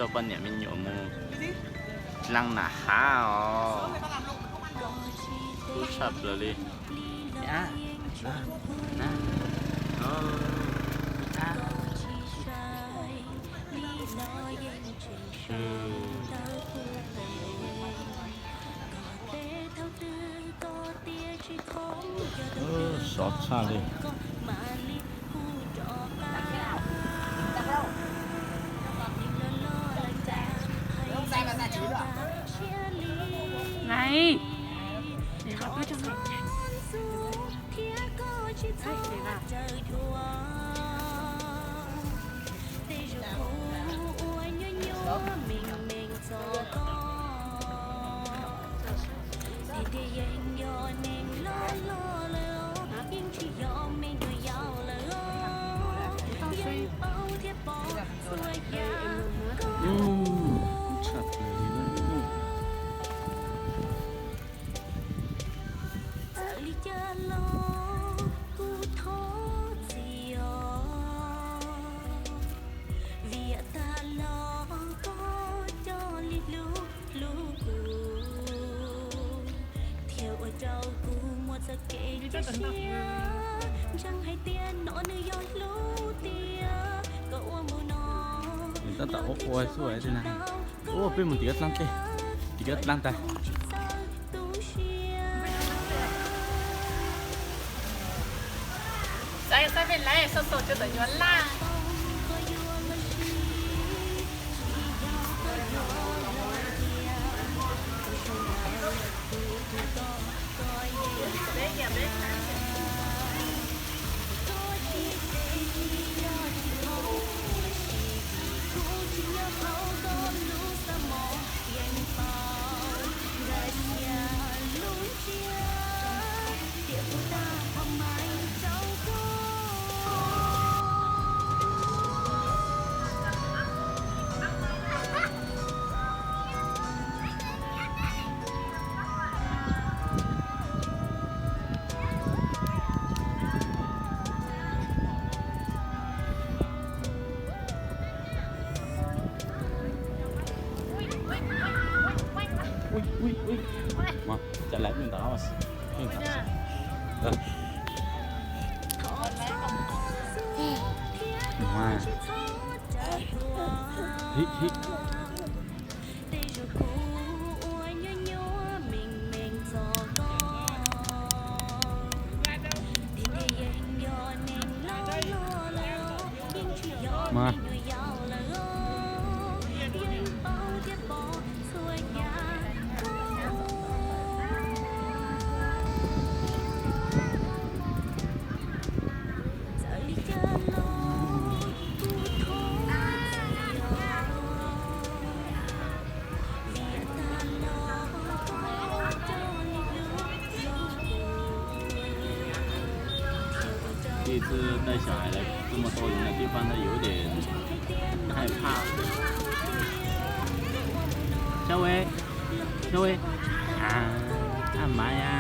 Coj poj niam me nyuam mus dlaab nam hav os. Tshaj plaws li. Sov tshaj li. Txawm li cas los kuv thov txim os, vim tag los koj coj li hlub hlub kuv, thiaj ua rau kuv muaj txoj kev cia siab, ntseeg hais tias no nws yog hlub tiag, koj ua mus no. Tab tom ua ua xwb na. Ua peb mus tim kab dlaab teb, tim kab dlaab tag. Ib txwm tais xyom hais lawv tuaj muaj tau yus na tib pab ntawd yus tias hais phaj. Sab e, sab e, a, a mas ya.